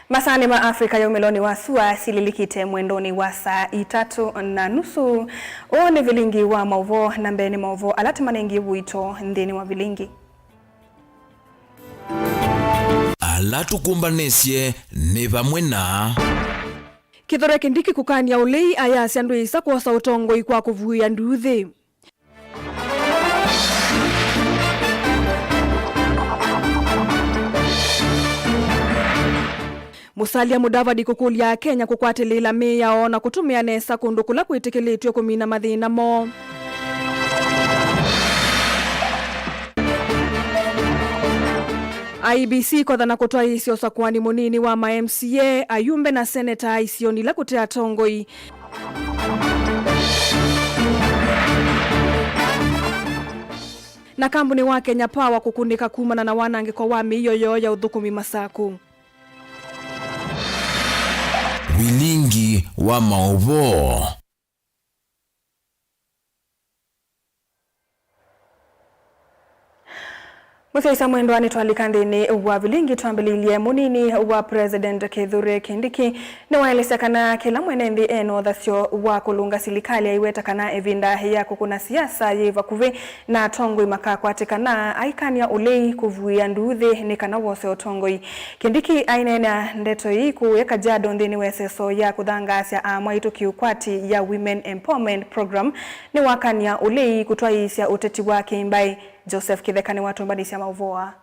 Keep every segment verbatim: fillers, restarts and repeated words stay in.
Masaanĩ ma Africa ya umĩlonĩ wa sua sililikĩte mwendonĩ wa saa itatũ na nusu. Ũũ nĩ vilingi wa maũvoo, na mbee nĩ maũvoo ala tũmanengie ũito nthĩnĩ wa vilingi. Ala tũkũmbanĩsye nĩ vamwe na Kithure Kindiki kũkany'a ũlei, ayasya ndwĩsa kwosa ũtongoi kwa kũvuĩa nduuthĩ. Musalia Mudavadi kũkũlya Akenya kũkwatĩlĩĩla mĩao na kũtũmĩa nesa kũndũ kũla kwĩtĩkĩlĩtw'e kũmina mathĩna moo. I E B C ĩkothana kũtwaĩĩsya ũsakũani mũnini wa ma M C A, ayumbe na seneta isionĩ ila kũte atongoi. Na kambuni wa Kenya Power kũkunĩka kumana na wanangĩko wa mĩio yoo ya ũthũkũmi Masakũ. Vilingi wa maũvoo. Mũsyaĩĩsya mwendwa, nĩtwalika nthĩnĩ wa vilingi. Twambĩlĩilye, mũnini wa President Kithure Kindiki nĩwaelesya kana kĩla mwene nthĩ e na ũthasyo wa kũlũnga silikalĩ, aiweta kana ĩvinda ya kũkũna siasa yĩ vakuvĩ na atongoi makakwatĩkana, aikany'a ũlei kũvuĩa nduuthĩ nĩ kana wose ũtongoi. Kindiki aineenea ndeto ii kũũya Kajiado nthĩnĩ wa ĩseso ya kũthangaasya aamwaitũ kĩũkwati ya Women Empowerment Program, nĩwakany'a ũlei kũtwaĩĩsya ũteti wa kĩmbaĩ. Joseph Kĩtheka nĩwatũmbanĩsya maũvoo aa.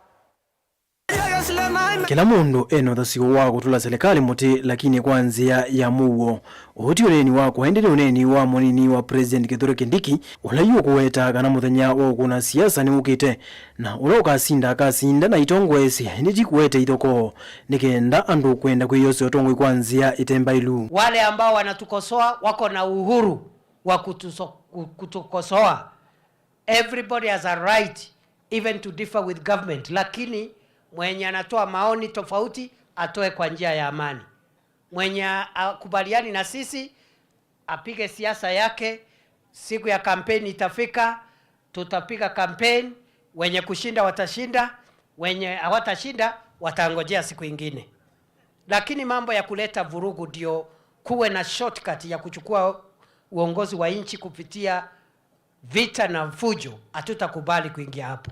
Kĩla mũndũ e na ũthasyo wa kũtũla silikalĩ mũtĩ, lakini kwa nzĩa ya mũuo. Ũũ ti ũneeni wakwa, ĩndĩ nĩ ũneeni wa mũnini wa President Kithure Kindiki, ũla yu ũkũweta kana mũthenya wa ũkũna siasa nĩwũkĩte, na ũla ũkasinda akasinda na itongoesye, ĩndĩ ti kũete ithokoo, nĩ kenda andũ kwenda kwĩyosya ũtongoi kwa nzĩa ĩte mbaĩlu. Wale ambao wanatukosoa wako na uhuru wa kutuso-, ku-, kutukosoa. Everybody has a right even to differ with government, lakini mwenye anatoa maoni tofauti atoe kwa njia ya amani. Mwenye akubaliani na sisi apige siasa yake, siku ya kampeni itafika, tutapiga kampeni, wenye kushinda watashinda, wenye hawatashinda watangojea siku ingine. Lakini mambo ya kuleta vurugu ndio kuwe na shortcut ya kuchukua uongozi wa nchi kupitia vita na fujo, hatutakubali kuingia hapo.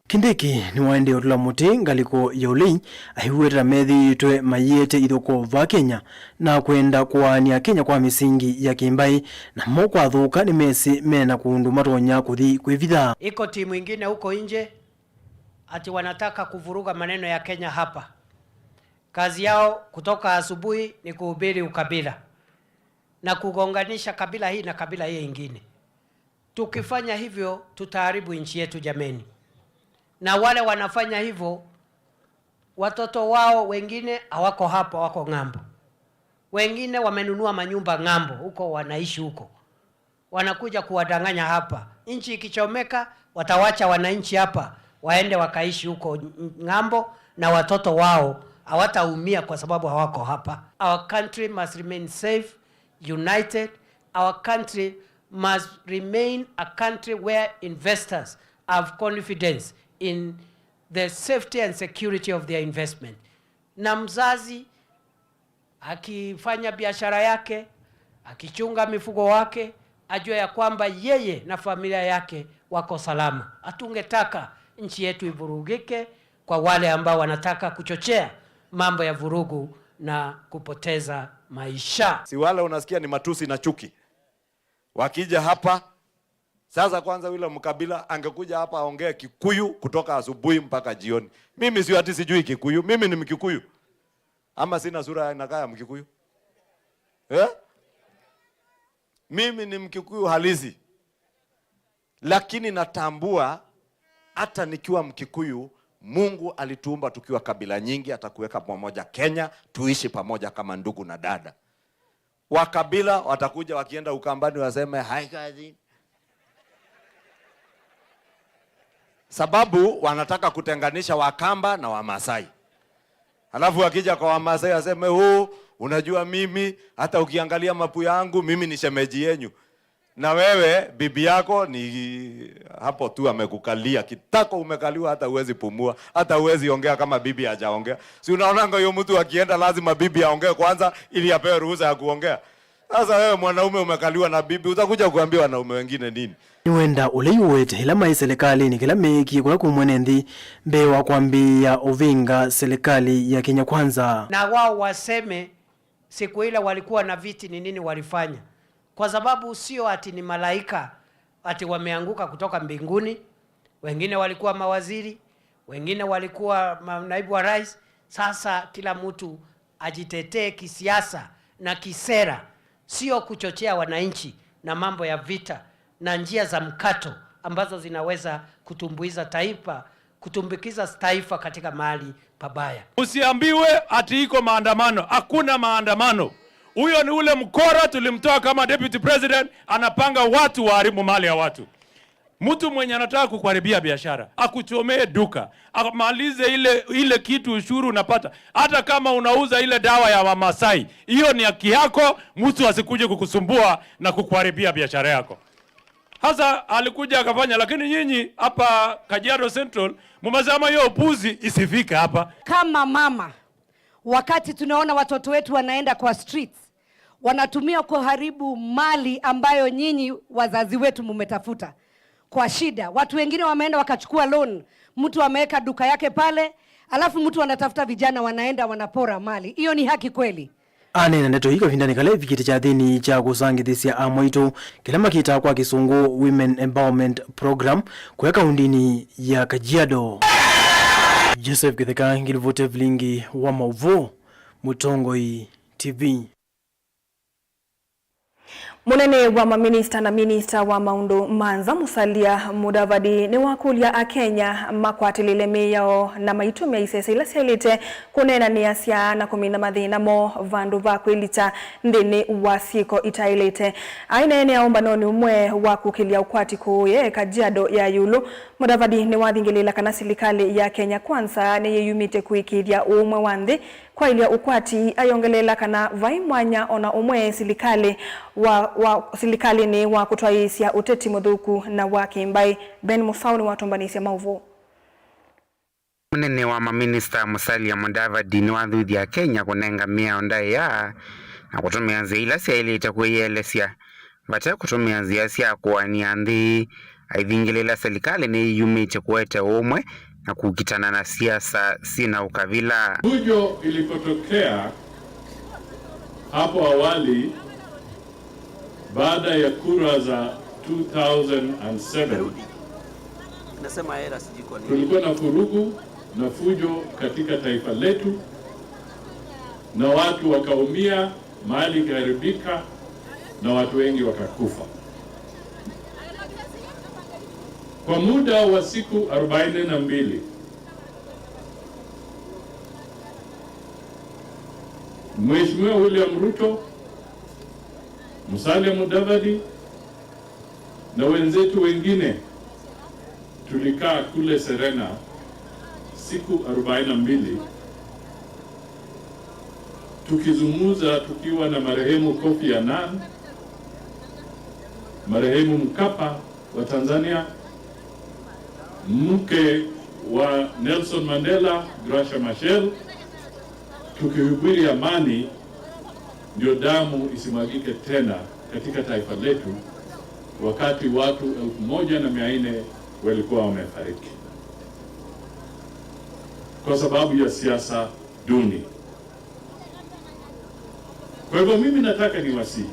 Kindiki nĩwaendee ũtũla mũtĩ ngalĩko ya ũlei, aiweta methĩĩtwe maiĩte ithokoo va Kenya na kwenda kũaany'a Kenya kwa mĩsingi ya kĩmbaĩ, namo kwathũka nĩmesĩ mena kũndũ matonya kũthi kwĩvitha. Iko timu ingine huko nje ati wanataka kuvuruga maneno ya Kenya hapa. Kazi yao kutoka asubuhi ni kuhubiri ukabila na kugonganisha kabila hii na kabila hiyo ingine. Tukifanya hivyo, tutaharibu nchi yetu jameni. Na wale wanafanya hivyo, watoto wao wengine hawako hapa, wako ng'ambo. Wengine wamenunua manyumba ng'ambo, huko wanaishi huko. Wanakuja kuwadanganya hapa. Nchi ikichomeka, watawacha wananchi hapa, waende wakaishi huko ng'ambo, na watoto wao hawataumia kwa sababu hawako hapa. Our country must remain safe, united. Our country must remain a country where investors have confidence in the safety and security of their investment. Na mzazi akifanya biashara yake, akichunga mifugo wake, ajue ya kwamba yeye na familia yake wako salama. Hatungetaka nchi yetu ivurugike kwa wale ambao wanataka kuchochea mambo ya vurugu na kupoteza maisha. Si wale unasikia ni matusi na chuki. Wakija hapa, sasa kwanza yule mkabila angekuja hapa aongee Kikuyu kutoka asubuhi mpaka jioni. Mimi sio ati sijui Kikuyu, mimi ni Mkikuyu. Ama sina sura inakaa ya Mkikuyu? Eh? Mimi ni Mkikuyu halisi. Lakini natambua hata nikiwa Mkikuyu, Mungu alituumba tukiwa kabila nyingi, atakuweka pamoja Kenya, tuishi pamoja kama ndugu na dada. Wakabila watakuja wakienda Ukambani waseme, "Hi, cousin." Sababu wanataka kutenganisha Wakamba na Wamasai. Alafu wakija kwa Wamasai waseme, "Oh, unajua mimi, hata ukiangalia mapu yangu, mimi ni shemeji yenyu." Na wewe, bibi yako ni hapo tu amekukalia kitako, umekaliwa, hata huwezi pumua, hata huwezi ongea kama bibi hajaongea. Si unaonanga huyo mtu akienda lazima bibi aongee kwanza ili apewe ruhusa ya kuongea? Sasa wewe mwanaume umekaliwa na bibi, utakuja kuambia wanaume wengine nini? Nĩwenda ũla iũete ĩla maĩ silikalĩnĩ kĩla meekie kũla kũmwe nĩ nthĩ mbee wa kwambĩĩa ũvĩnga silikalĩ ya Kenya Kwanza. Na wao waseme siku ile walikuwa na viti ni nini walifanya, kwa sababu sio ati ni malaika ati wameanguka kutoka mbinguni. Wengine walikuwa mawaziri, wengine walikuwa ma-, naibu wa rais. Sasa kila mtu ajitetee kisiasa na kisera, sio kuchochea wananchi na mambo ya vita na njia za mkato ambazo zinaweza kutumbuiza taifa, kutumbukiza taifa katika mahali pabaya. Usiambiwe ati iko maandamano. Hakuna maandamano. Huyo ni ule mkora tulimtoa kama deputy president, anapanga watu waharibu mali ya watu. Mtu mwenye anataka kukuharibia biashara, akuchomee duka, amalize ile, ile kitu ushuru unapata. Hata kama unauza ile dawa ya Wamasai, hiyo ni haki yako, mtu asikuje kukusumbua na kukuharibia biashara yako. Hasa alikuja akafanya, lakini nyinyi hapa Kajiado Central, mumesema hiyo upuzi isifike hapa. Kama mama, wakati tunaona watoto wetu wanaenda kwa streets, wanatumia kuharibu mali ambayo nyinyi wazazi wetu mumetafuta kwa shida. Watu wengine wameenda wakachukua loan, mtu ameweka duka yake pale, alafu mtu anatafuta vijana wanaenda wanapora mali. Hiyo ni haki kweli? Aneena ndeto ii kavindanĩ kala evikĩte kyathĩnĩ kya kũsangĩthĩsya amwaitũ, kĩla makĩtaa kwa kĩsũngũ Women Empowerment Program, kũya kaũndĩnĩ ya Kajiado. Joseph Kĩtheka, ngilivoti ya vilingi wa maũvoo, Mũtongoi T V. Mũnene wa maminista na minista wa maũndũ ma nza Musalia Mudavadi nĩwakũlya Akenya makwatĩlĩle mĩao na maitũmĩa isese ila syaĩlĩte kũneenanĩasya na kũmina mathĩna moo vandũ va kwĩlikya nthĩnĩ wa syĩko itaĩlĩte. Aineenea ũmbanonĩ ũmwe wa kũkĩlya ũkwati kũũ ye Kajiado ya ĩũlũ, Mudavadi nĩwathingĩlĩĩla kana silikalĩ ya Kenya Kwanza nĩyĩyumĩtye kũĩkĩĩthya ũũmwe wa nthĩ, kwaĩlya ũkwati, ayongeleela kana vai mwanya o na ũmwe silikalĩ wa, wa, silikalĩnĩ wa kũtwaĩĩsya ũteti mũthũku na wa kĩmbaĩ. Ben Mũsaũ nĩwatũmbanĩsye maũvoo. Mũnene wa maminista Musalia Mudavadi nĩwathuthya Akenya kũnenga mĩao ndaĩa na kũtũmĩa nzĩa ila syaĩlĩte kwĩyĩelesya. Vate kũtũmĩa nzĩa sya kũanĩa nthĩ, aithingĩlĩĩla silikalĩ nĩyĩyumĩtye kũete ũũmwe na kũkitana na siasa syĩ na ũkavila. Fujo ilipotokea hapo awali baada ya kura za two thousand and seven, kulikuwa na vurugu na fujo katika taifa letu, na watu wakaumia, mali ikaharibika na watu wengi wakakufa. Kwa muda wa siku arobaini na mbili, Mheshimiwa William Ruto, Musalia Mudavadi na wenzetu wengine tulikaa kule Serena siku arobaini na mbili, tukizungumza tukiwa na marehemu Kofi Annan, marehemu Mkapa wa Tanzania, mke wa Nelson Mandela, Graça Machel, tukihubiri amani, ndio damu isimwagike tena katika taifa letu, wakati watu elfu moja na mia nne walikuwa wamefariki kwa sababu ya siasa duni. Kwa hivyo mimi nataka niwasihi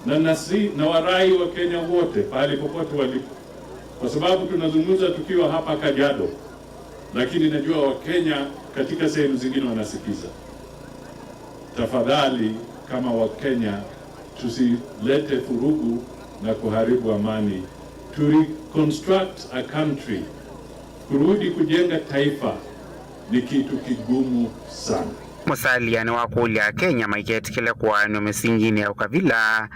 na nasi, na warai wa Kenya wote pahali popote walipo, kwa sababu tunazungumza tukiwa hapa Kajiado, lakini najua Wakenya katika sehemu zingine wanasikiza. Tafadhali, kama Wakenya, tusilete furugu na kuharibu amani. To reconstruct a country, kurudi kujenga taifa, ni kitu kigumu sana. Musalia nĩwakũlya Akenya maiketĩkĩle kũaanw'a mĩsinginĩ ya ũkavila,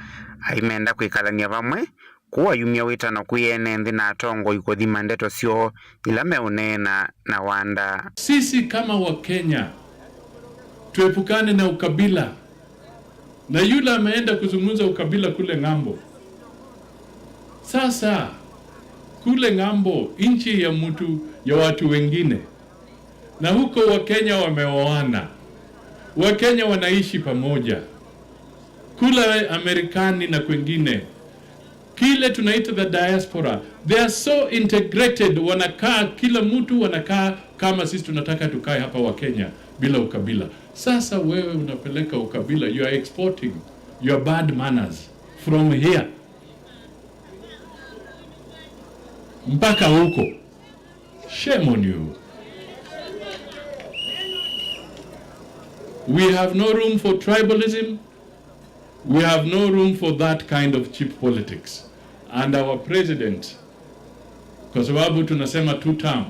aimenda kwĩkalany'a vamwe, kũu ayumya wĩtano kwĩ ene nthĩ na atongoi kũthima ndeto syoo ila meũneena na wanda. Sisi kama Wakenya, tuepukane na ukabila, Na yule ameenda kuzungumza ukabila kule ng'ambo. Sasa, kule ng'ambo, nchi ya mtu, ya watu wengine. Na huko Wakenya wameoana. Wakenya wanaishi pamoja. Kule Amerikani na kwengine. Kile tunaita the diaspora, they are so integrated, wanakaa, kila mtu wanakaa kama sisi tunataka tukae hapa wa Kenya bila ukabila. Sasa wewe unapeleka ukabila, you are exporting your bad manners from here mpaka huko. Shame on you. We have no room for tribalism. We have no room for that kind of cheap politics. And our president, kwa sababu tunasema two term,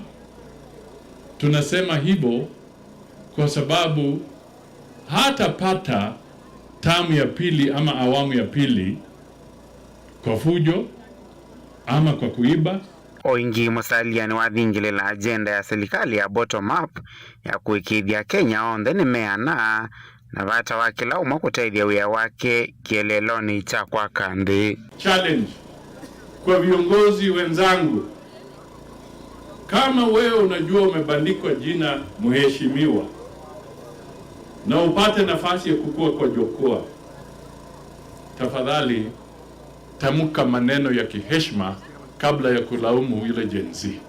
tunasema hivyo kwa sababu hatapata term ya pili ama awamu ya pili kwa fujo ama kwa kuiba. O ĩngĩ, Musalia nĩwathingĩlĩla agenda ya silikalĩ ya bottom up ya kũĩkĩĩthya Akenya onthe nĩmeana na vata wa kĩla ũmwe kũtethya wĩa wake kĩeleelonĩ kya kwaka nthĩ. Challenge kwa viongozi wenzangu, kama wewe unajua umebandikwa jina mheshimiwa na upate nafasi ya kukua kwa jukwaa, tafadhali tamka maneno ya kiheshima kabla ya kulaumu yule Gen Z.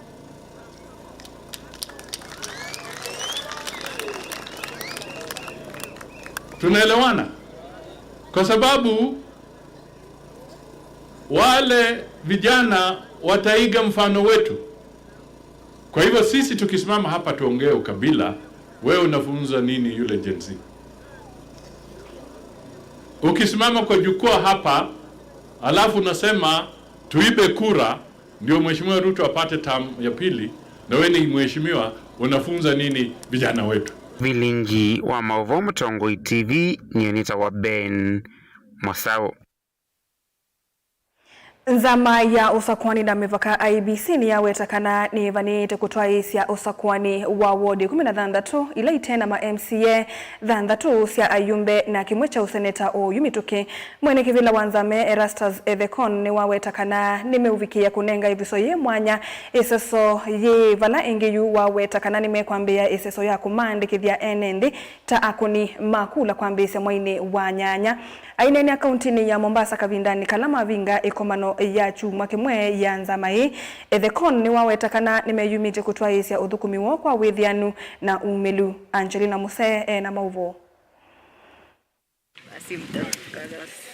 Tunaelewana? Kwa sababu wale vijana wataiga mfano wetu. Kwa hivyo sisi tukisimama hapa tuongee ukabila, wewe unafunza nini yule Gen Z? Ukisimama kwa jukwaa hapa, alafu unasema tuibe kura, ndio Mheshimiwa Ruto apate term ya pili, na wewe ni mheshimiwa, unafunza nini vijana wetu? Vilingi wa maũvoo Mũtongoi T V, nyie nĩtawa Ben Mosau. Nzama ya ũsakuani na mĩvaka I E B C nĩyaweta kana nĩvanĩĩte kũtwaĩĩsya ũsakuani wa ward ĩkũmi na thanthatũ ila ite na ma M C A thanthatũ sya ayumbe na kĩmwe kya ũseneta oyu mĩtũkĩ. Mwene kĩvĩla wa nzama ĩĩ Erastus Ethekon nĩwaweta kana nĩmeũvikĩĩa kũnenga ĩvuso yĩ mwanya ĩseso yĩ vala ĩngĩ yu waweta kana nĩmekwambĩĩa ĩseso ya kũmaandĩkĩthya ene nthĩ ta akũni ma kula kwambĩĩsya mwainĩ wa nyanya. Aineenea kauntinĩ ya Mombasa kavindanĩ kala mavinga ĩkomano ya kyumwa kĩmwe ya nzama ĩĩ, Ethekon nĩwaweta kana nĩmeyumĩtye kũtwaĩĩsya ũthũkũmi woo kwa wĩthĩanu na umĩlu. Angelina Musee e na maũvoo. Basi mtafika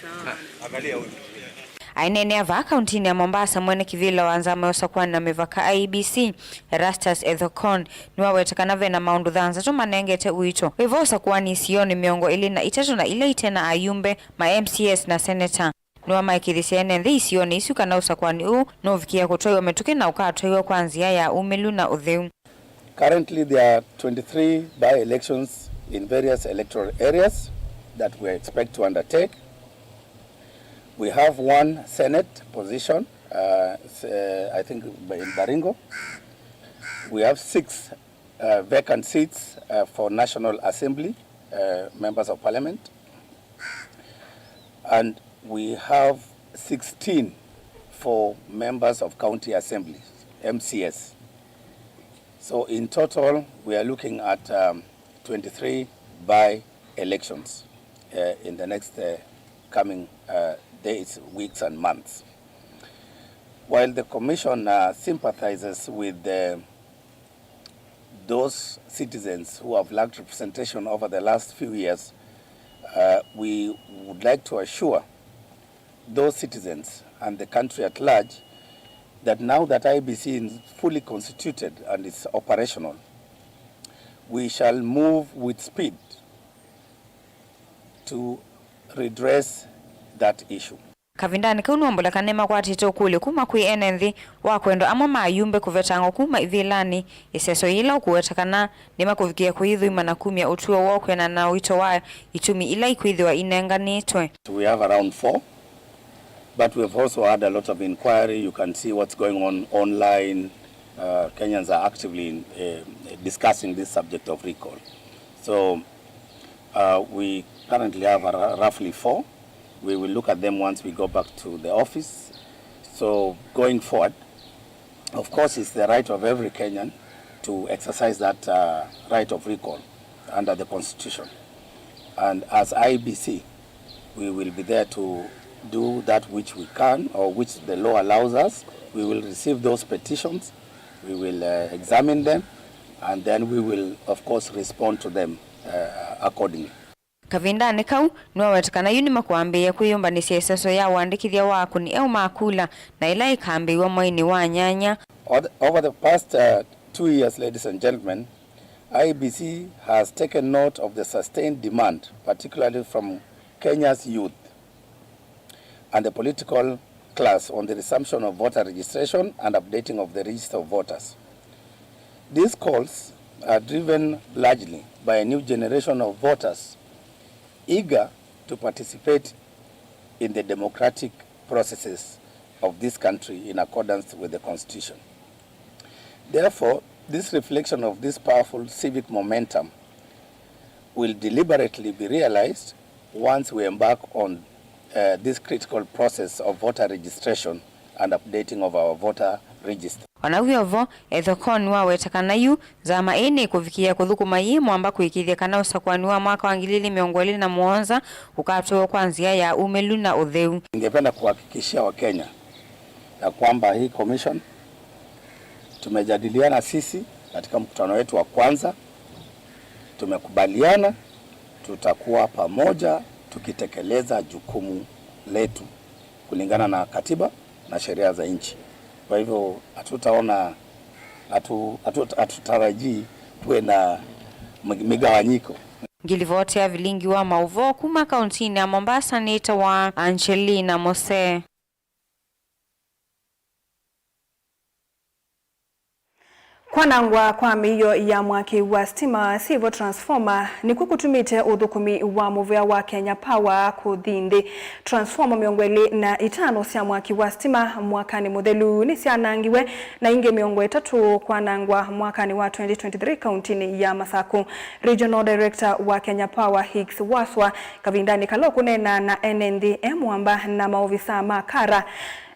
sawa. Aineenea vaa kauntinĩ ya Mombasa, mwene kĩvĩla wa nzama ya ũsakuani na mĩvaka I E B C, Erastus Ethekon, nĩwaweta kana ve na maũndũ thanthatũ manengete ũito wĩ vo ũsakuani isionĩ mĩongo ĩlĩ na itatũ na ila ite na ayumbe, ma M C As na seneta. Nĩwamaĩkĩĩthya ene nthĩ isionĩ isu kana ũsakuani ũũ nũũvikĩĩa kũtwaiwa mĩtũkĩ na ũkatwaiwa kwa nzĩa ya umĩlu na ũtheu. Currently, there are twenty-three by-elections in various electoral areas that we expect to undertake. We have one Senate position, uh, s-, uh, I think, in Baringo. We have six, uh, vacant seats, uh, for National Assembly, uh, members of Parliament. And we have sixteen for members of county assemblies, M C As. So in total, we are looking at, um, twenty-three by-elections, uh, in the next, uh, coming, uh, days, weeks and months. While the Commission, uh, sympathizes with the those citizens who have lacked representation over the last few years, uh, we would like to assure those citizens and the country at large that now that I E B C is fully constituted and is operational, we shall move with speed to redress that issue. Kavindanĩ kau nĩwambũla kana nĩmakwatĩte ũkũlyo kuma kwĩ ene nthĩ wa kwendwa amwe ma ayumbe kũvetangwa kuma ivĩlanĩ ĩseso yĩla ũkũweta kana nĩmakũvikĩĩa kũyĩthũima na kumya ũtw'ĩo woo kwĩanana na ũito wa itumi ila ikwĩthĩwa inenganĩtwe. We have around four, but we've also had a lot of inquiry. You can see what's going on online. Uh, Kenyans are actively, uh, discussing this subject of recall. So, uh, we Currently, I have a, roughly four. We will look at them once we go back to the office. So, going forward, of course, it's the right of every Kenyan to exercise that, uh, right of recall under the Constitution. And as I E B C, we will be there to do that which we can or which the law allows us. We will receive those petitions, we will, uh, examine them, and then we will, of course, respond to them, uh, accordingly. Kavindanĩ kau, nĩwaweta kana yu nĩmakwambĩĩa kwĩyũmbanĩsya ĩseso ya ũandĩkĩthya wa akũni eũ ma kula, na ĩla ĩkambĩĩw'a mweinĩ wa nyanya. Over the past, uh, two years, ladies and gentlemen, I E B C has taken note of the sustained demand, particularly from Kenya's youth and the political class, on the resumption of voter registration and updating of the register of voters. These calls are driven largely by a new generation of voters eager to participate in the democratic processes of this country in accordance with the Constitution. Therefore, this reflection of this powerful civic momentum will deliberately be realized once we embark on, uh, this critical process of voter registration and updating of our voter register. O na wĩ o vo, Ethekon nĩwaweta kana yu nzama ĩĩ nĩkũvikĩĩa kũthũkũma yĩ mwamba kũĩkĩĩthya kana ũsakũani wa mwaka wa ngili ilĩ mĩongo ĩlĩ na mũonza ũkatwawa kwa nzĩa ya umĩlu na ũtheu. Ningependa kuhakikishia Wakenya ya kwamba hii commission tumejadiliana sisi katika mkutano wetu wa kwanza, tumekubaliana tutakuwa pamoja tukitekeleza jukumu letu kulingana na katiba na sheria za nchi. Kwa hivyo hatutaona, hatu-, hatu-, hatutarajii tuwe na mig-, migawanyiko. Ngilivoti ya vilingi wa maũvoo kuma kauntinĩ ya Mombasa nĩtawa Angelina Mose. Kwanangwa kwa mĩio ya mwaki wa sitima, syivo transformer, nĩkw'o kũtumĩte ũthũkũmi wa mũvea wa Kenya Power kũthi nthĩ. Transformer mĩongo ĩlĩ na itano sya mwaki wa sitima mwakanĩ mũthelu nĩsyanangiwe, na ingĩ mĩongo ĩtatũ kwanangwa mwakanĩ wa twenty twenty-three kauntinĩ ya Masaku. Regional Director wa Kenya Power, Hicks Waswa, kavindanĩ kala ũkũneena na ene nthĩ e mũamba na maovisaa ma KARA,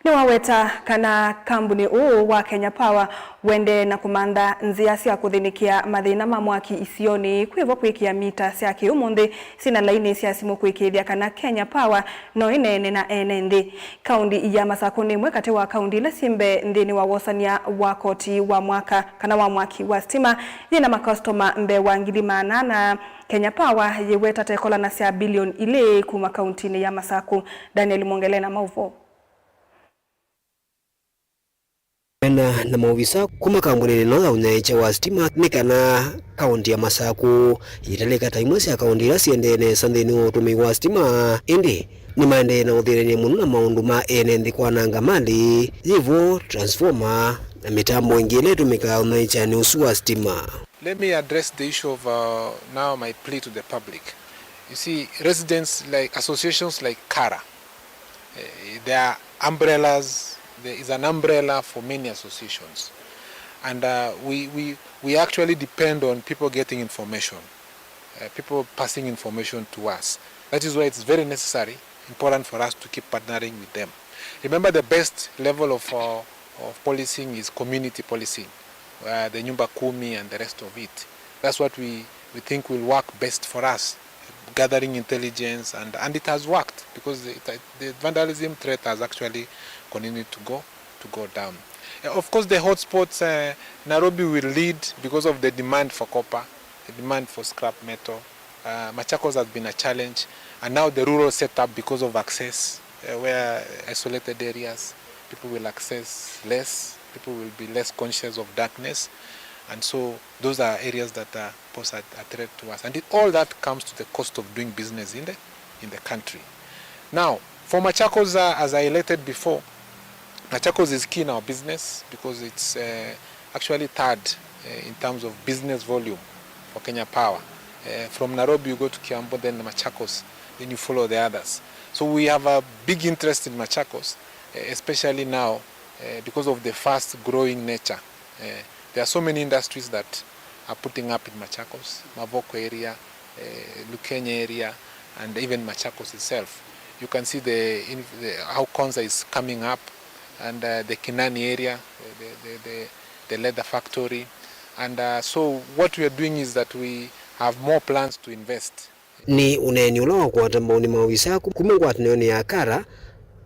nĩwaweta kana kambuni ũũ wa Kenya Power ũendee na kũmantha nzĩa sya kũthĩnĩkĩa mathĩna ma mwaki isionĩ, kwĩvo kwĩkĩa mita sya kĩũmũnthĩ syĩna laini sya simũ kũĩkĩĩthya kana Kenya Power no ĩneene na ene nthĩ. Kaunti ya Masaku nĩ ĩmwe katĩ wa kaunti ila syĩ mbee nthĩnĩ wa wosany'a wa koti wa mwaka kana wa mwaki wa sitima yĩna makastoma mbee wa ngili maana ana. Kenya Power yĩweta ta ĩkolanasya bilioni ilĩ kuma kauntinĩ ya Masaku. Daniel Mwongele na maũvoo. Ena na maovisa kuma kambunĩnĩ ĩno ya ũnyaĩĩkya wa sitima nĩ kana kaunti ya Masaku yĩtalĩka ta imwe sya kaunti ila siendee nesa nthĩnĩ wa ũtũmĩi wa sitima, ĩndĩ nĩmaendee na ũthĩnany'a mũno na maũndũ ma ene nthĩ kwananga malĩ, yĩvo, transformer, na mĩtambo ĩngĩ ĩla ĩtũmĩkaa ũnyaĩĩkyanĩ ũsu wa sitima. Let me address the issue of, uh, now my plea to the public. You see, residents like associations like KARA, eh, they are umbrellas, there is an umbrella for many associations. And, uh, we, we, we actually depend on people getting information, uh, people passing information to us. That is why it's very necessary, important for us to keep partnering with them. Remember, the best level of, uh, of policing is community policing, uh, the nyumba kumi and the rest of it. That's what we, we think will work best for us, gathering intelligence, and, and it has worked because the, the vandalism threat has actually continued to go, to go down. Uh, of course, the hotspots, uh, Nairobi will lead because of the demand for copper, the demand for scrap metal. Uh, Machakos has been a challenge, and now the rural setup because of access, uh, where isolated areas, people will access less, people will be less conscious of darkness, and so those are areas that, uh, pose a, a threat to us. And it, all that comes to the cost of doing business in the, in the country. Now, for Machakos, uh, as I highlighted before, Machakos is key in our business because it's, uh, actually third, uh, in terms of business volume for Kenya Power. Uh, from Nairobi, you go to Kiambu, then Machakos, then you follow the others. So we have a big interest in Machakos, uh, especially now, uh, because of the fast growing nature. Uh, there are so many industries that are putting up in Machakos, Mavoko area, uh, Lukenya area, and even Machakos itself. You can see the, in, the how Konza is coming up, and uh, the Kinani area, the, the, the, the leather factory. And uh, so what we are doing is that we have more plans to invest. Nĩ ũneeni ũla wakwata maũni ma ũisa kuma ngwatanĩonĩ ya Kara,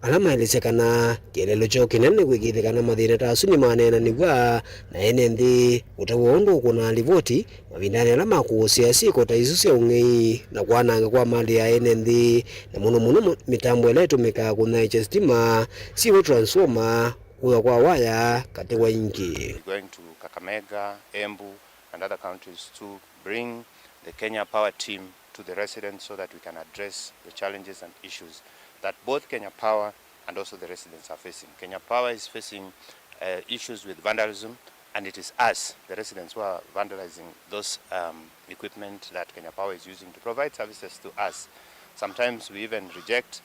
ala maelesya kana kĩeleelo kyoo kĩnene nĩ kwĩkĩĩthya kana mathĩna ta asu nĩmaneenanĩw'a na ene nthĩ ũtavw'a ũndũ ũkũnaa livoti mavindanĩ ala makũũsĩa syĩko ta isu sya ũng'ei na kwananga kwa malĩ ya ene nthĩ, na mũno mũno mĩtambo ĩla ĩtũmĩkaa kũnyaĩĩkya sitima, siw'e transformer, kũya kwa waya, katĩ wa ingĩ. We're going to Kakamega, Embu, and other counties to bring the Kenya Power team to the residents so that we can address the challenges and issues that both Kenya Power and also the residents are facing. Kenya Power is facing uh, issues with vandalism, and it is us, the residents, who are vandalizing those um, equipment that Kenya Power is using to provide services to us. Sometimes we even reject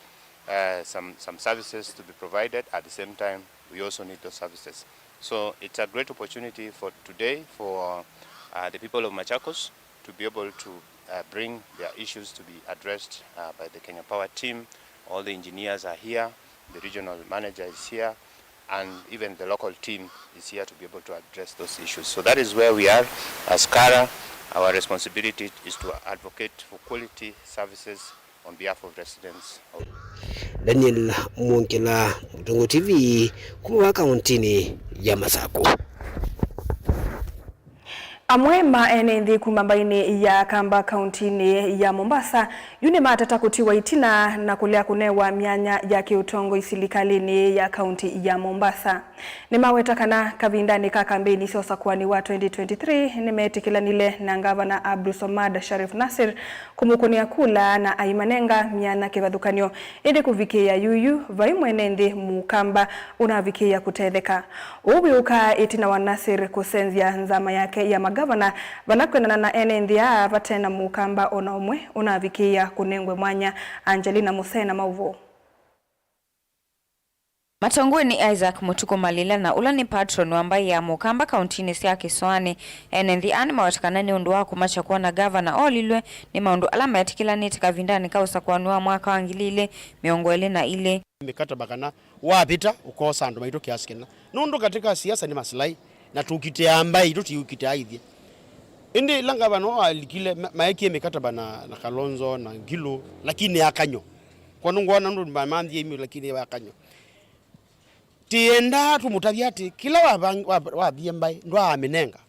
uh, some, some services to be provided. At the same time, we also need those services. So it's a great opportunity for today for uh, the people of Machakos to be able to uh, bring their issues to be addressed uh, by the Kenya Power team. All the engineers are here, the regional manager is here, and even the local team is here to be able to address those issues. So that is where we are as Kara. Our responsibility is to advocate for quality services on behalf of residents of Daniel Mwongela, Mũtũngũ T V, kuma kauntinĩ ya Masakũ. Amwe ma ene nthĩ kuma mbaĩnĩ ya Kamba kauntinĩ ya Mombasa yu nĩmateta kũtiwa itina na kũlea kũnewa myanya ya kĩũtongoi silikalĩnĩ ya kaunti ya Mombasa. Nĩmaweta kana kavindanĩ ka kambeini sya ũsakũani wa twenty twenty-three nĩmeetĩkĩlanile na Ngavana Abdulswamad Sharif Nassir kũmũkũnĩa kula na aimanenga myanya kĩvathũkany'o. Ĩndĩ kũvikĩĩa yuyu, vai mwene nthĩ Mũkamba ũnavikĩĩa kũtetheka. Ũu wĩũkaa ĩtina wa Nassir kũsenzya nzama yake ya magavana, vala kwendana na ene nthĩ aa vate na Mũkamba o na ũmwe ũnavikĩĩa kũnengwe mwanya. Angelina Musena, maũvoo. Matongoi nĩ Isaac Mũtukũ Malila na ũla nĩ patron wa mbaĩ ya Mũkamba kauntinĩ sya Kĩsoanĩ. Ene nthĩ aa nĩmaweta kana nĩ ũndũ wa kũmakya kwona ngavana olilwe nĩ maũndũ ala meetĩkĩlanĩte kavindanĩ ka ũsakũani wa mwaka wa ngili ilĩ mĩongo ĩlĩ na ilĩ. Mĩkataba kana wavĩta ũkosa andũ maitũ kĩasi kĩna. Nũndũ katika siasa nĩ masilai, na tũkitĩaa mbaĩ itũ, tiũkitĩaa ithyĩ. Ĩndĩ ĩla ngavana ũũ alikile, ma-, maekie mĩkataba na, na Kalonzo na Ngilu, lakini akany'o. Kwondũ ngwona nũndũ mamanthie imwe, lakini akany'o. Tĩendaa tũmũtavye atĩ kĩla wavang-, wa-, wathie mbaĩ ndwaamĩnenga.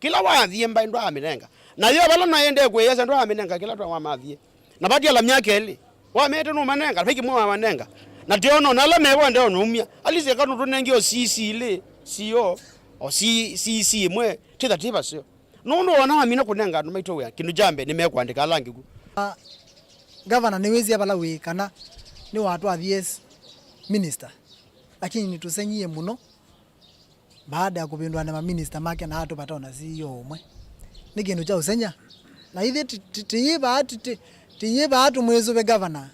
Kĩla wathie mbaĩ ndwaamĩnenga. Na yo vala naendee kwĩyĩasya ndwaamĩnenga kĩla twawamathie. Na vatiala myaka ĩlĩ. Wameete nũmanenga, vai kĩmwe wamanenga. Na tĩona ona ala mewende onaumya. Alisi eka nũtũnengie o C C ilĩ, C O, o C-, C C ĩmwe, tĩtha tĩ vaseo. Nũndũ ona wamina kũnenga andũ maitũ wĩa, kĩndũ kya mbee nĩmekwandĩka ala angĩ ku. Ah, Gavana nĩwĩsĩ vala wĩ kana nĩwatwathie as minister, lakini nĩtũsenyie mũno baada ya kũvĩndũana na maminista make na atũvata ona C E O ũmwe. Nĩ kĩndũ kya ũsenya. Na ithyĩ ti-, ti-, tiyĩvaa, ti-, ti-, tiyĩvaa tũmwĩsũve gavana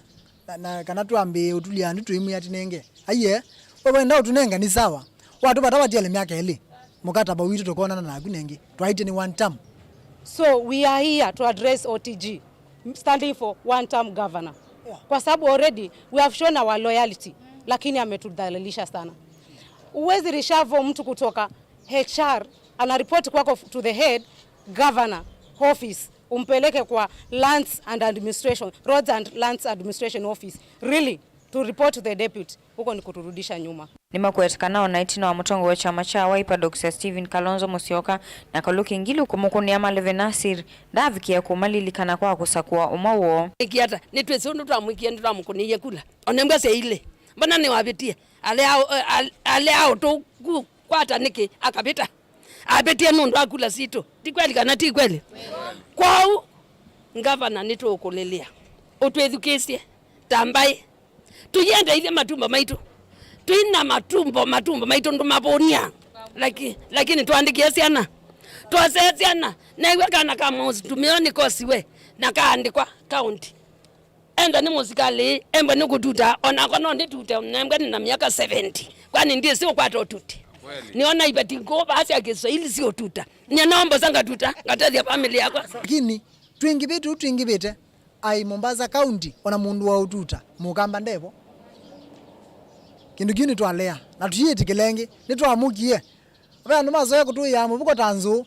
na, na kana twambĩĩe ũtulya andũ tũimwĩa atinenge. Aiee, we wenda ũtũnenga nĩ sawa. Watũvata vatiele myaka ĩlĩ, mũkataba witũ tũkonana naku nengĩ. Twaĩtye nĩ one term. So we are here to address O T G, standing for one term governor. Yeah. Kwa sababu already we have shown our loyalty, lakini ametudhalilisha sana. Huwezi reshuffle mtu kutoka H R anaripoti kwako to the head governor office, umpeleke kwa lands and administration, roads and lands administration office. Really? To report to the deputy, huko ni kuturudisha nyuma. Nĩmakwete kana ona ĩtina wa mũtongoi wa kyama kya Wiper Doctor Stephen Kalonzo Musyoka na Kaluki Ngilu kũmũkũnĩa maleve Nasir, ndaavikĩĩa kũmalilikana kwa kũsakũa ũmwe woo. Nĩkĩ ata? Nĩtwĩsĩ ũndũ twamwĩkie, nĩtwamũkũnĩie kula. Ona mbwa sya ilĩ. Mbona nĩwavĩtie? Alea, al-, alea ũtũkwata nĩkĩ akavĩta? Avĩtie nũndũ wa kula sitũ. Ti kweli kana ti kweli? Kwoou, ngavana, nĩtũũkũlĩlĩa. Ũtwĩthukĩĩsye ta mbaĩ. Tũiendeithye matumbo maitũ. Twĩna matumbo, matumbo maitũ ndũmavũnĩa. Laki-, lakini twaandĩkĩe syana. Twasee syana. Neew'a kana ka mũtumĩa nĩkosiwe na kaandĩkwa kaũnti. Enda nĩ mũsikalĩ, embwe nĩ kũtuta, onakwa no ndĩtute, nembwe nĩ na myaka seventy. Kwani ndyĩsĩ ũkwata ũtuti? Kweli. Nĩona iveti ngũũ vaa sya Kiswahili siũtuta. Nyie no mbosa ngatuta, ngatethya famĩlĩ yakwa. Lakini twingĩvĩte ũu twingĩvĩte, Ai Mombasa County, ona mũndũ wa ũtuta, mũkamba ndevo. Kĩndũ kĩu nĩtwalea, na tũyĩtĩkĩla ĩngĩ, nĩtwamũkie. Ve andũ masoya kũtũĩaa mũvuko ta nzũũ,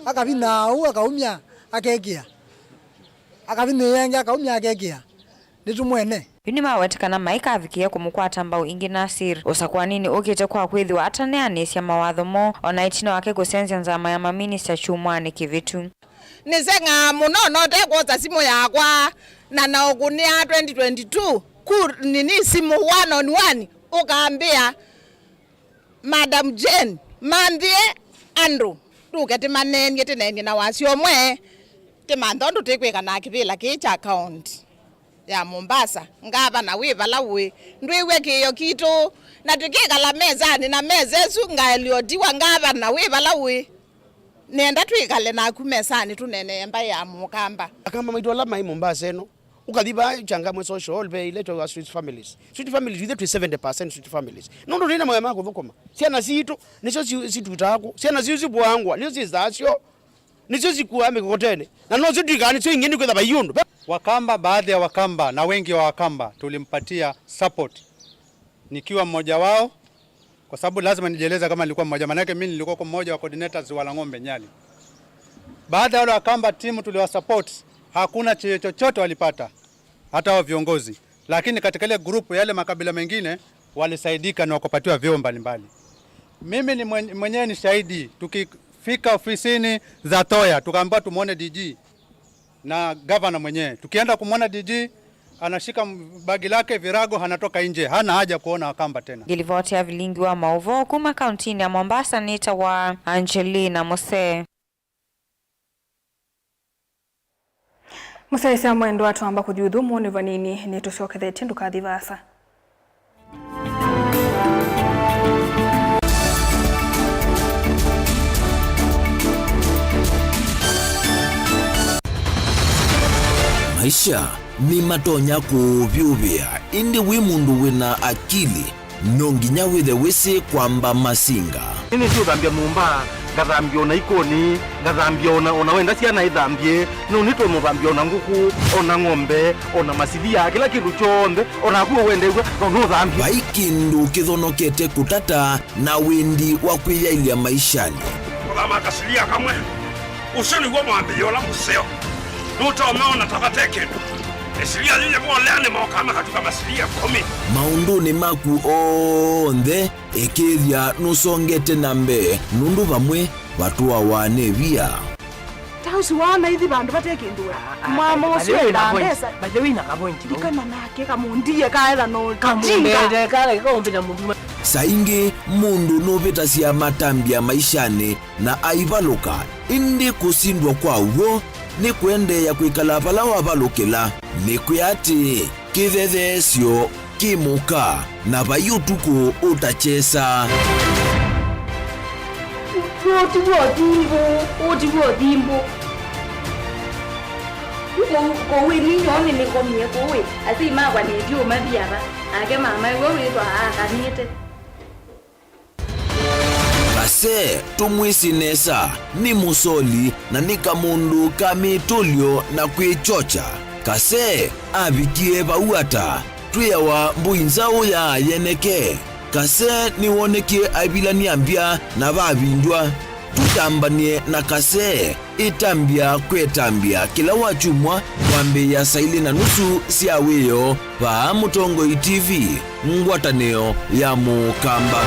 akavinaa ũu, akaumya, akekĩa. Akavinĩĩa ĩngĩ, akaumya, akekĩa. Nĩtũmwene. Yu nĩmaweta kana maikavikĩe kũmũkwata mbau ĩngĩ Nasir ũsakũaninĩ ũkĩte kwa kwĩthĩwa ataneanĩsya mawatho moo, ona ĩtina wake kũsenzya nzama ya maminista kyumwanĩ kĩvĩtu. Nĩseng'aa mũno na ũtekwosa simũ yakwa, na naũkũnĩa twenty twenty-two, ku nini simũ one on one, ũkambĩa, Madam Jane, manthĩe andũ, tũke tĩmaneenie, tĩneenie na wasya ũmwe, tĩmanthe ũndũ tĩkwĩka na kĩvĩla kĩĩ kya kaũnti ya Mombasa. Ngavana wĩ vala ũĩ, ndwĩw'e kĩĩo kitũ, na tũkĩkala mesanĩ na mesa ĩsu, ngaeliotiwa ngavana wĩ vala ũĩ. Nenda twĩkale naku mesanĩ tũneenee mbaĩ ya Mũkamba. Akamba maitũ ala maĩ Mombasa ĩno, ũkathi vaa Changamwe Social Hall, ve ila itawa Sweet Families. Sweet Families, ithe twĩ seventy percent Sweet Families. Nũndũ twĩ na mawĩa ma kũthũkũma. Syana sitũ, nĩsyo si-, situtaa kũ. Syana sitũ sivuangwa, nĩsyo syĩsaa syo. Nĩsyo sikuaa mĩkokoteni. Na nosyo twĩkaa nĩsyo ingĩ nĩkwĩtha vai ũndũ. Wakamba, baadhi ya Wakamba, na wengi wa Wakamba, tulimpatia support. Nikiwa mmoja wao, kwa sababu lazima nijieleze kama nilikuwa mmoja, maanake mimi nilikuwa mmoja wa coordinators wa Lang'ombe Nyali. Baada ya wale Wakamba timu tuliwasupport, hakuna cheo chochote walipata, hata wa viongozi. Lakini katika ile group ya yale makabila mengine walisaidika na wakapatiwa vyeo mbalimbali. Mimi ni mwen-, mwenyewe ni shahidi, tukifika ofisini za Toya, tukaambiwa tumuone D G. Na gavana mwenyewe. Tukienda kumwona D G, anashika m-, bagi lake, virago, anatoka nje. Hana haja kuona Wakamba tena. Ngĩlivoti ya vilingi wa maũvoo kuma kauntinĩ ya Mombasa nĩtawa Angelina Mose. Mũsyaĩĩsya mwendwa, twamba kũthi ũthũmũnĩ vanini, nĩtũsyokethetye, ndũkathi vaasa. Maisha nĩmatonya kũũvyũvĩa, ĩndĩ wĩ mũndũ wĩna akili, no nginya wĩthe wĩsĩ kwamba masinga. Nĩnĩsĩ ũthambya nyũmba, ngathambya ona ikoni, ngathambya ona, ona wenda syana ithambye, no nĩtũmũthambya ona ngũkũ, ona ng'ombe, ona masilia, kĩla kĩndũ kyonthe, ona naku ũwendew'a, no nũthambye. Vai kĩndũ kĩthonokete kũtata na wendi wa kwĩyaĩlya maishanĩ. Kũthama kasilia kamwe, ũsu nĩw'o mwambĩĩo ũla mũseo. Nũtomeona ta vate kĩndũ. Ĩsilia yĩyĩvolea nĩmokaa makatuka masilia ĩkũmi. Maũndũnĩ maku onthe, ĩkĩĩthya nũsongete na mbee, nũndũ vamwe vatũawa nĩ via. Ta ũsu waona ithi vandũ vate kĩndũ we. Mama ũsu enda mbesa. By the way, na kavointi. Ndikana nake kamundie kaetha no. Kamundie kala kaumbi na munduma. Saa ingĩ mũndũ nũvĩtasya matambya maishanĩ na aivalũka, ĩndĩ kũsindwa kwa w'o nĩ kũendeea kwĩkala vala wavalũkĩla. Nĩkwĩa atĩ kĩthetheesyo kĩ mũka, na vai ũtukũ ũtakyesa. Ũũ ti w'o thimbũ, ũũ ti w'o thimbũ. Kũu, kũu ĩni nyoo nĩnĩkomie kũu ĩ, asyai makwa nĩtyo mathi ava, nake mama ĩwe wĩthwa aakanĩte. Kase, tũmwĩsĩ nesa, nĩ mũsoli na nĩ kamũndũ ka mĩtũlyo na kwĩkyokya. Kase avikie vau ata? Twĩawa mbũi nzaũ ya yeneke. Kase nĩwonekie aivilany'a mbya na vavindw'a. Tũtambany'e na Kase. Ĩtambya kwĩ ĩtambya kĩla wakyumwa kwambĩĩa saa ilĩ na nusu sya wĩoo vaa Mũtongoi T V, ngwatanĩo ya Mũkamba.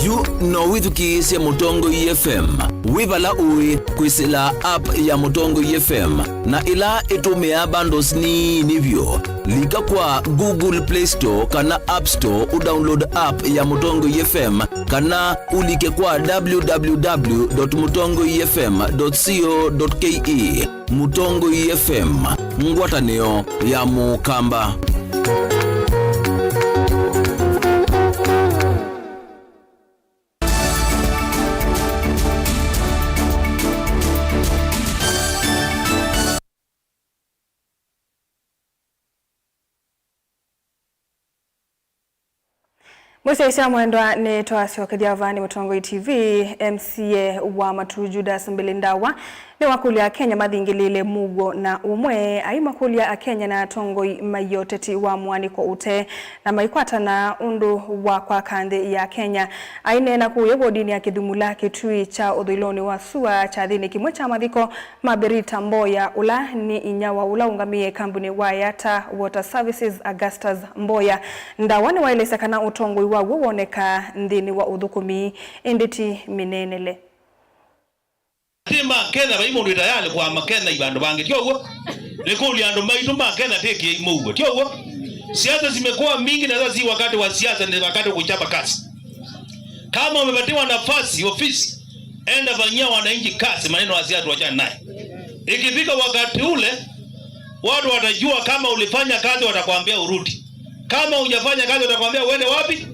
Yu no wĩthukĩĩsye Mũtongoi F M wĩ vala ũĩ kwĩsĩla app ya Mũtongoi F M, na ĩla ĩtũmĩaa bundles nini vyũ. Lika kwa Google Play Store kana App Store ũdownload app ya Mũtongoi F M, kana ũlike kwa w w w dot mũtongoi f m dot co dot k e. Mũtongoi F M, ngwatanĩo ya Mũkamba. Ũsyaisya mwendwa, nĩ twasyokethya vaa nĩ Mũtongoi T V. M C A wa Matuu Judas Mbili Ndawa nĩwakũlya Akenya mathingĩlĩĩle mũuo na ũmwe. Aimakũlya Akenya na atongoi maiye ũteti wa mũanĩko ũte na maikwatana ũndũ wa kwaka nthĩ ya Kenya. Aineena kũya wodinĩ ya Kĩthumula, Kĩtui kya ũthũĩlonĩ wa sua, kyathĩnĩ kĩmwe kya mathiko ma Berita Mboya, ũla nĩ inya wa ũla ũngamĩe kambuni wa Yata Water Services, Augustus Mboya. Ndawa nĩwaelesya kana ũtongoi waw'o wonekaa nthĩnĩ wa ũthũkũmi, ĩndĩ ti mĩneenele. Ti ma Kenya, vai mũndũ wĩ tayarĩ kũama Kenya i vandũ vangĩ, ti ũw'o? Nĩkũlya andũ maitũ ma Kenya, tĩkĩai mũuo, ti ũw'o? Siasa zimekuwa mingi na sasa si wakati wa siasa, ni wakati wa kuchapa kazi. Kama umepatiwa nafasi, ofisi, enda fanyia wananchi kazi, maneno ya siasa tuachane naye. Ikifika wakati ule, watu watajua kama ulifanya kazi, watakwambia urudi. Kama hujafanya kazi, watakwambia uende wapi?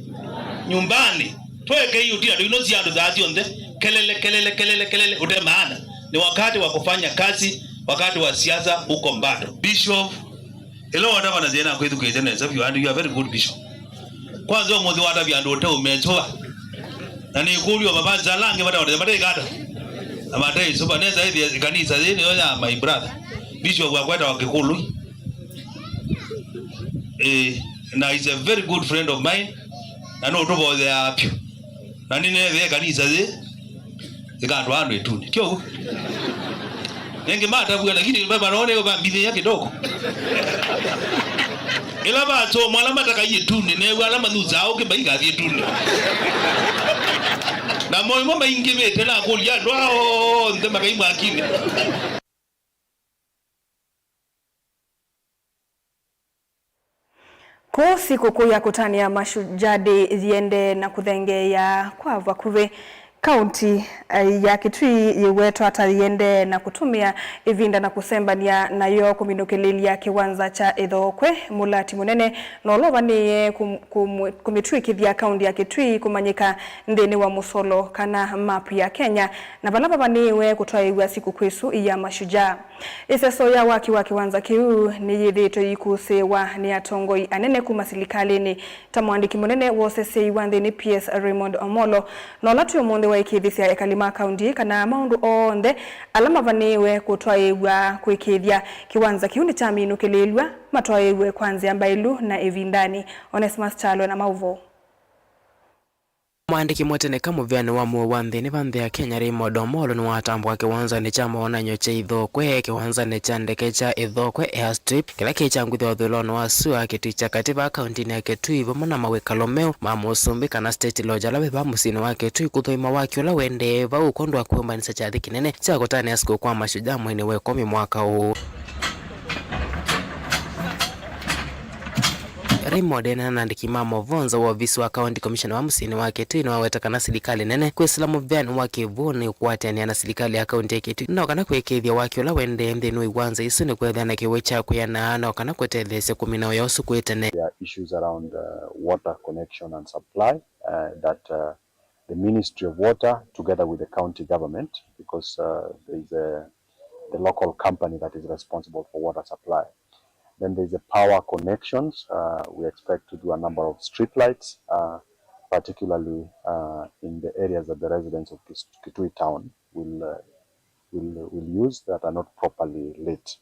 Nyumbani. Tweke hiyo tina, tuinosi andũ saa syonthe. Kelele, kelele, kelele, kelele, ute maana. Ni wakati wa kufanya kazi, wakati wa siasa uko bado. Bishop, ĩla watavana syĩna kwĩthukĩĩsya nesa vyũ, and you are very good bishop. Kwanza ũmũnthĩ watavya andũ ũteũmesũva. Na nĩkũlyo mavanza ala angĩ vataonete mataĩkata. Na mataĩsũva nesa ĩthĩa kanisa yĩ nĩyo ya my brother. Bishop akweta wa Kĩkũlũ. Eh, na is a very good friend of mine. Na nũtũvotheaa vyũ. Na nĩnethee kanisa yĩ. Ĩkatwaa andũ ĩtunĩ. Ti ũu? Nengĩ matavua, lakini mamarone vambithĩĩa kidogo. Ĩla vasomwa ala matakai ĩtunĩ, neew'a ala manyusaa ũkĩ maikathi ĩtunĩ. Na moimo maingĩvĩte na kũlya andũ aa onthe makai mwakinĩ. Kũu sikũkũ ya kũtanĩa Mashujaa Day yĩendee na kũthengeea kwa vakuvĩ. Kaunti, eh, ya Kitui yĩwetwa ta yĩendee na kũtũmĩa ĩvinda na kũsembany'a nayo kũminũkĩlĩlya kĩwanza kya Ĩthookwe, mũlati mũnene na ũla ũvanĩĩe kũm-, kũmũ-, kũmĩtw'ĩkĩthya kaunti ya Kitui kũmanyĩka nthĩnĩ wa mũsolo kana map ya Kenya, na vala vavanĩĩwe kũtwaĩĩw'a sikũkũ ĩsu ya Mashujaa. Ĩseso ya waki wa kĩwanza kĩu nĩyĩthĩĩtwe yĩkũsĩĩwa nĩ atongoi anene kuma silikalĩnĩ, ta mũandĩki mũnene wa ũseseei wa nthĩnĩ P S Raymond Omolo, na ũla twĩ ũmũnthĩ waĩkĩĩthĩsya ekali ma kaunti kana maũndũ onthe ala mavanĩĩwe kũtwaĩĩw'a kũĩkĩĩthya kĩwanza kĩu nĩkyaminũkĩlĩĩlw'a matwaĩĩw'e kwa nzĩa mbaĩlu na ĩvindanĩ. Onesmus Kyalwe na maũvoo. Mũandĩki mũteneka mũvĩanĩ wa mũuo wa nthĩnĩ va nthĩ ya Kenya, Raymond Omolo, nĩwatambũka kĩwanzanĩ kya mawonany'o kya Ĩthookwe, kĩwanzanĩ kya ndeke kya Ĩthookwe Airstrip, kĩla kĩ kya ngutha ũthũĩlonĩ wa sua Kitui kya katĩ vaa kauntinĩ ya Kitui, vamwe na mawĩkalo meũ ma Mũsumbĩ kana State Lodge ala wĩ vaa mũsyĩnĩ wa Kitui, kũthũima waki ũla ũendee vau kwondũ wa kwĩyũmbanĩsya kyathĩ kĩnene kya kũtanĩa sikũkũ kwa Mashujaa mweinĩ wa ĩkũmi mwaka ũũ. Raymond ena na andĩki ma maũvoo nza wa ovisi wa County Commissioner wa mũsyĩnĩ wa Kitui nĩwaweta kana silikalĩ nene kwĩsĩla mũvĩanĩ wa kĩw'ũ nĩkũatĩanĩa na silikalĩ ya kaunti ya Kitui no kana kũĩkĩĩthya waki ũla ũendee nthĩnĩ wa iwanza isu nĩkwĩthĩa na kĩw'ũ kya kwĩana no kana kũtetheesya kũmina ũya ũsu kwĩ tene. There are issues around, uh, water connection and supply, uh, that, uh, the Ministry of Water, together with the county government, because, uh, there is a, the local company that is responsible for water supply. Then there's the power connections. Uh, we expect to do a number of street lights, uh, particularly, uh, in the areas that the residents of Kis-, Kitui town will, uh, will, will use that are not properly lit.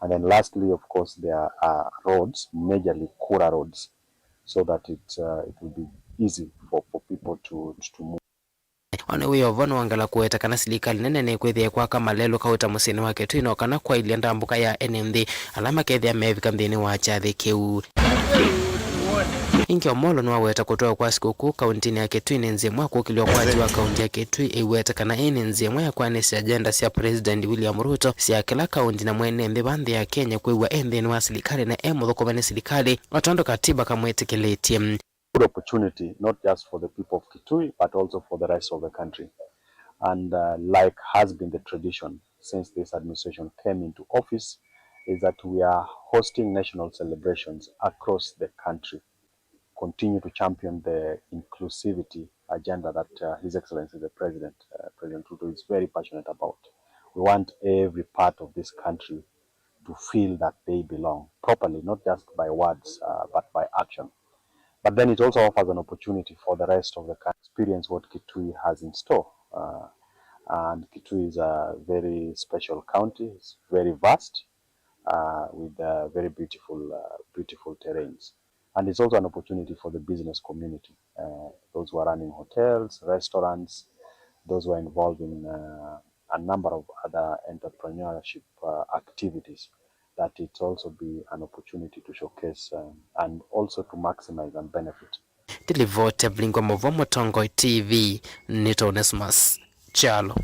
And then lastly, of course, there are roads, majorly kura roads, so that it, uh, it will be easy for, for people to, to move. O na wĩ o vo, nĩwongela kũweta kana silikalĩ nene nĩkwĩthĩe kwaka malelũ kauta mũsyĩnĩ wa Kitui no kana kwaĩlya ndambũka ya ene nthĩ ala makethĩa meevika nthĩnĩ wa kyathĩ kĩu. Ĩngĩ, Omolo nĩwaweta kũtwawa kwa sikũkũ kauntinĩ ya Kitui nĩ nzĩa ĩmwe ya kũkĩlya ũkwati wa kaunti ya Kitui, ĩiweta kana ĩĩ nĩ nzĩa ĩmwe ya kwanĩsya agenda sya President William Ruto sya kĩla kaunti na mwene nthĩ va nthĩ ya Kenya kwĩw'a e nthĩnĩ wa silikalĩ na e mũthũkũme nĩ silikalĩ, o tondũ katiba kamwĩtĩkĩlĩtye. Good opportunity, not just for the people of Kitui, but also for the rest of the country. And, uh, like has been the tradition since this administration came into office, is that we are hosting national celebrations across the country, continue to champion the inclusivity agenda that, uh, His Excellency the President, uh, President Ruto, is very passionate about. We want every part of this country to feel that they belong properly, not just by words, uh, but by action. But then it also offers an opportunity for the rest of the country to experience what Kitui has in store. Uh, and Kitui is a very special county, it's very vast, uh, with uh, very beautiful, uh, beautiful terrains. And it's also an opportunity for the business community, uh, those who are running hotels, restaurants, those who are involved in uh, a number of other entrepreneurship uh, activities, that it also be an opportunity to showcase um, and also to maximize and benefit. Ndilivoti ya Vilingwa Mũvo Mũtongoi T V, nĩ Onesmus Kyalo.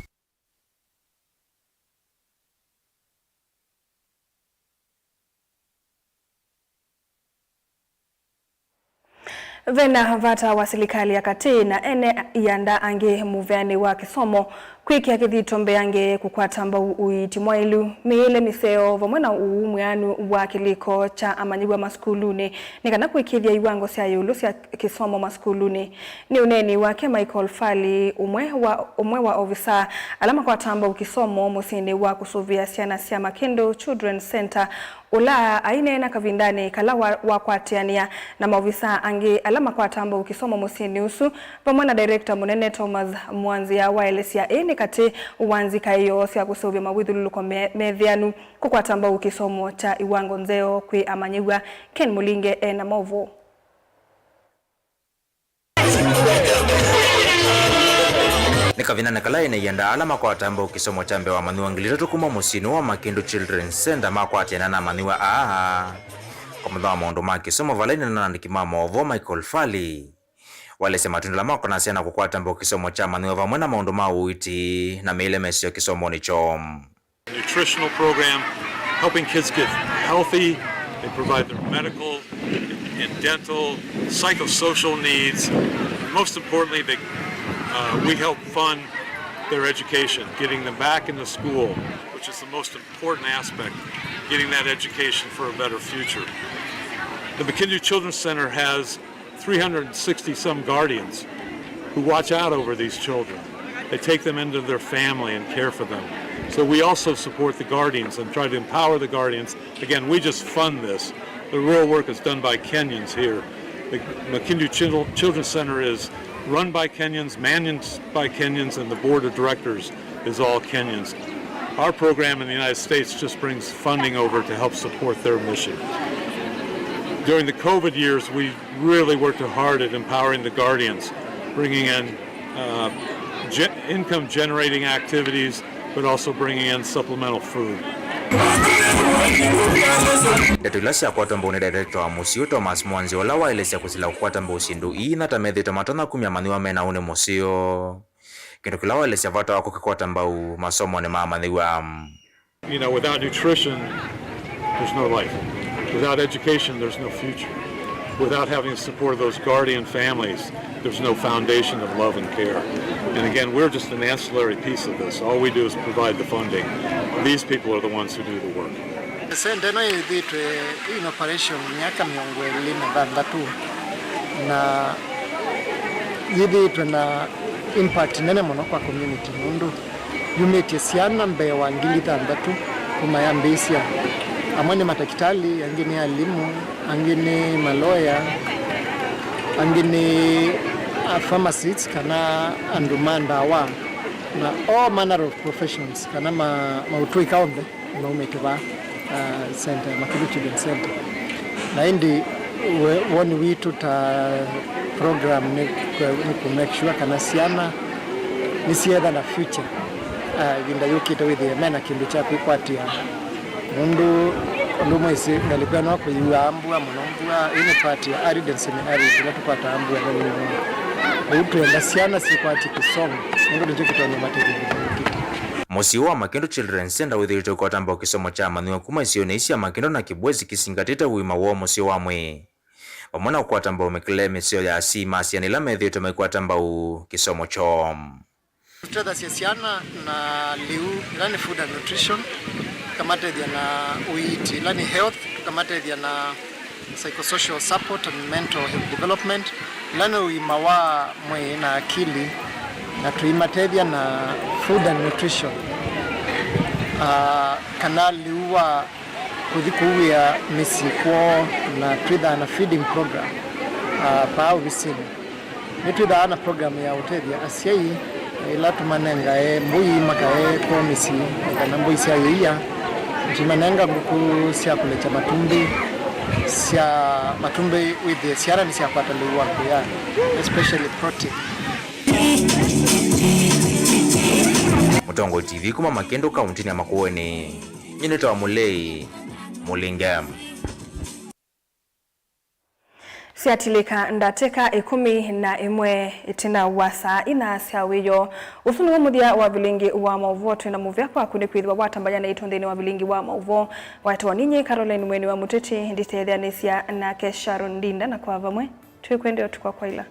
Ve na vata wa silikalĩ ya katĩ na ene ianda angĩ mũveanĩ wa kĩsomo kwĩkĩa kĩthito mbeange kũkwata mbau ũiiti mwaĩlu, mĩĩle mĩseo, vamwe na ũuu mwĩanu wa kĩlĩko kya amanyĩw'a masukulunĩ, nĩ kana kũĩkĩĩthya iwango sya ĩũlũ sya kĩsomo masukulunĩ. Nĩ ũneeni wake Michael Fali, ũmwe wa, ũmwe wa ovisaa ala makwataa mbau kĩsomo mũsyĩnĩ wa kũsũvĩa syana sya Makindu Children's Centre, ũla aineena kavindanĩ kala wa, wakwatĩanĩa na maovisaa angĩ ala makwataa mbau kĩsomo mũsyĩnĩ ũsu, vamwe na Director mũnene Thomas Mwanzia, waelesya ĩĩ nĩ katĩ wa nzika ĩyo sya kũseũvya mawĩthyũlũlũko me, metheanu, kũkwata mbau kĩsomo kya iwango nzeo kwĩ amanyĩw'a. Ken Mũlinge e na maũvoo. Nĩ kavindanĩ kala ene ianda ala makwataa mbau kĩsomo kya mbee wa amanyĩw'a ngili itatũ kuma mũsyĩnĩ wa Makindu Children's Centre makwatĩana na amanyĩw'a aa kwa mũthenya wa maũndũ ma kĩsomo, vala aineena na andĩki ma maũvoo Michael Fali, waelesya matunda ala makonasya na kũkwata mbau kĩsomo kya amanyĩw'a vamwe na maũndũ ma ũiiti na mĩĩle mĩseo kĩsomonĩ kyoo. Nutritional program, helping kids get healthy. They provide their medical and dental, psychosocial needs. And most importantly, they, uh, we help fund their education, getting them back into school, which is the most important aspect, getting that education for a better future. The Makindu Children's Center has three hundred sixty some guardians who watch out over these children. They take them into their family and care for them. So we also support the guardians and try to empower the guardians. Again, we just fund this. The real work is done by Kenyans here. The Makindu Children's Center is run by Kenyans, managed by Kenyans, and the board of directors is all Kenyans. Our program in the United States just brings funding over to help support their mission. During the COVID years, we really worked hard at empowering the guardians, bringing in uh, ge- income generating activities, but also bringing in supplemental food. Ndeto ila syakwatwa mbau nĩ director wa mũsyĩ ũũ, Thomas Mwanzia, ũla waelesya kũsila kũkwata mbau syĩndũ ii na ta methĩĩtwe matonya kumya amanyĩw'a mena ũnĩ mũseo. Kĩndũ kĩla waelesya vata wa kũkĩkwata mbau masomonĩ ma amanyĩw'a. You know, without nutrition, there's no life. Without education, there's no future. Without having the support of those guardian families, there's no foundation of love and care. And again, we're just an ancillary piece of this. All we do is provide the funding. These people are the ones who do the work. Senta ĩno yĩthĩtwe in operation myaka mĩongo ĩlĩ na thanthatũ, na yĩthĩtwe na impact nene mũno kwa community, nũndũ yumĩtye syana mbee wa ngili thanthatũ kuma yambĩĩsya. Amwe nĩ matakĩtalĩ, angĩ nĩ alimũ, angĩ nĩ maloya, angĩ nĩ a pharmacists kana andũ ma ndawa, na all manner of professions kana ma, maũtũĩka onthe maumĩte vaa, uh, center, Makindu Children's Center. Na ĩndĩ we- woni witũ ta program nĩ kũ- nĩ kũ make sure kana syana nĩsyetha na future, uh, ĩvinda yũkĩte wĩthĩe mena kĩndũ kya kwĩkwatĩa. Nũndũ, nũndũ mwĩsĩ ngalĩko ĩno kwĩw'aa mbua mũno, mbua ĩĩ nĩ part ya arid and semi-arid, ĩla tũkwataa mbua nene mũno. Ũu twenda syana syĩkwatye kĩsomo, nũndũ nĩkyo kĩtonya ũmatethya ĩvinda yũkĩte. Mũsyĩ wa Makindu Children's Center wĩthĩĩtwe ũkwata mbau kĩsomo kya amanyĩw'a kuma isionĩ ii sya Makindu na Kibwezi kĩsingatĩte ũima woo mũseo wa mwĩĩ, vamwe na kũkwata mbau mĩkĩle mĩseo ya asyai ma syana ila methĩĩtwe maikwata mbau kĩsomo kyoo. Tũtethasya syana na lĩu, ĩla nĩ food and nutrition, tũkamatethya na ũiiti, ĩla nĩ health, tũkamatethya na psychosocial support and mental health development, ĩla nĩ ũima wa mwĩĩ na akili, na tũimatethya na food and nutrition, ah, kana lĩu wa kũthi kũuĩa mĩsyĩ kwoo, na twĩthaa na feeding program. Ah, paa ovisinĩ, nĩtwĩthaa na program ya ũtethya asyai, ĩla tũmanengae mbũi makae kwoo mĩsyĩ, kana mbũi sya ĩia. Tũimanenga ngũkũ sya kũlekya matumbĩ, sya matumbĩ wĩthĩe syana nĩsyakwata lĩu wa kũya, especially protein. Mũtongoi T V kuma Makĩndũ, kaũntĩnĩ ya Makueni. Nyie nĩtawa Mũlei Mũlinge. Syatilĩka ndatĩka ĩkũmi na ĩmwe ĩtina wa saa inya sya wĩoo. Ũsu nĩw'o mũthya wa vilingi wa maũvoo twĩ na mũvea kwaku nĩ kwĩthĩwa watambany'a naitũ nthĩnĩ wa vilingi wa maũvoo. Waĩtawa ninyie Caroline Mweni wa Mũteti, nditetheanĩsya nake Sharon Ndinda, na kwa vamwe twĩkwendea ũtukũ wa kwaila.